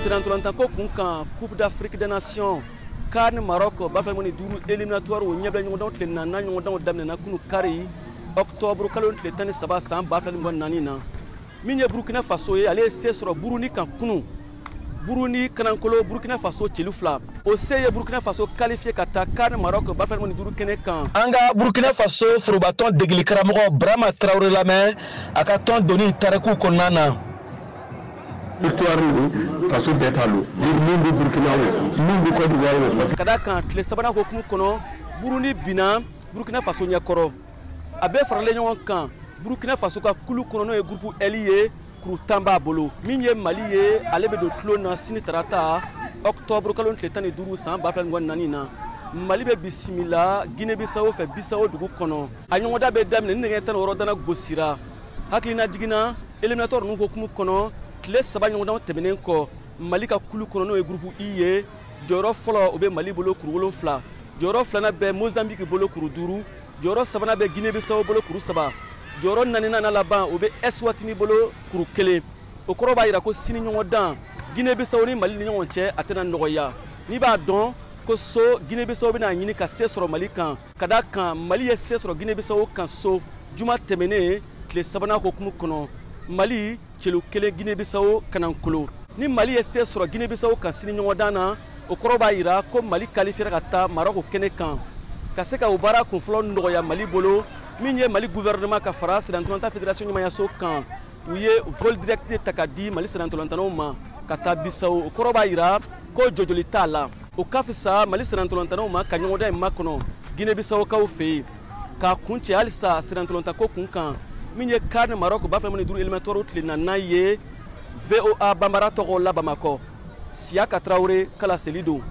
Senantɔlantanko kun kan, Coupe d'Afrique des Nations CAN Maroc 2025 éliminatoire, o ɲɛbila ɲɔgɔndanw tile naaninan ɲɔgɔndanw daminɛna kunu kari, octobre kalo tile 13 san 2024 na. Min ye Burkina Faso ye, ale ye se sɔrɔ Burundi kan kunu. Burundi kanankolo, Burkina Faso celu 2. O se ye Burkina Faso qualifié ka taa CAN Maroc 2025 kɛnɛ kan. An ka Burkina Faso forobatɔn degeli karamɔgɔ Burama Traoré lamɛn a ka tɔn donni tariku kɔnɔna na. Victoire ni faso bɛɛ ta don, min bɛ Burkina o, min bɛ Côte d'Ivoire o. Ka d'a kan tile sabanan hokumu kɔnɔ, Burundi binna Burkina Faso ɲɛkɔrɔ. A bɛɛ faralen ɲɔgɔn kan, Burkina Faso ka kulu kɔnɔ, n'o ye groupe L ye, kuru 10 b'a bolo. Min ye Mali ye, ale bɛ don tulon na sini tarata, octobre kalo tile 15 san 2024 na. Mali bɛ bisimila Guinée Bissau fɛ Bissau dugu kɔnɔ. A ɲɔgɔndan bɛ daminɛ ni nɛgɛ 16 dana gosira. Hakilina jiginna, éliminatoire ninnu hokumu kɔnɔ, tile 3 ɲɔgɔndanw tɛmɛnen kɔ, Mali ka kulu kɔnɔ, n'o ye groupe I ye, jɔyɔrɔ fɔlɔ o bɛ Mali bolo kuru 7, jɔyɔrɔ filanan bɛ Mozambique bolo kuru 5, jɔyɔrɔ sabanan bɛ Guinée Bissau bolo kuru 3, jɔyɔrɔ naaninan na laban o bɛ Eswatini bolo kuru 1. O kɔrɔ b'a jira ko sini ɲɔgɔndan Guinée Bissau ni Mali ni ɲɔgɔn cɛ, a tɛna nɔgɔya. N'i b'a dɔn ko so Guinée Bissau bɛna ɲini ka se sɔrɔ Mali kan, ka d'a kan Mali ye se sɔrɔ Guinée Bissau kan so juma tɛmɛnen tile sabanan hokumu kɔnɔ, Mali celu 1, Guinée Bissau kanankolo. Ni Mali ye se sɔrɔ Guinée Bissau kan sini ɲɔgɔndan na, o kɔrɔ b'a jira ko Mali qualifiera ka taa Maroc kɛnɛ kan. Ka se ka o baara kunfɔlɔ nɔgɔya Mali bolo, min ye Mali gouvernement ka fara senantɔlantan fédération ɲɛmayaso kan, u ye vol direct ta ka di Mali senantɔlantannaw ma ka taa Bissau. O kɔrɔ b'a jira ko jɔjɔli t'a la, o ka fisa Mali senantɔlantannaw ma ka ɲɔgɔndan in makɔnɔ Guinée Bissau kaw fɛ yen. K'a kun cɛ halisa senantɔlantanko kun kan, min ye CAN Maroc 2025 éliminatoire tile naaninan ye, VOA Banbara tɔgɔ la Bamakɔ, Siyaka Traoré kala seli don.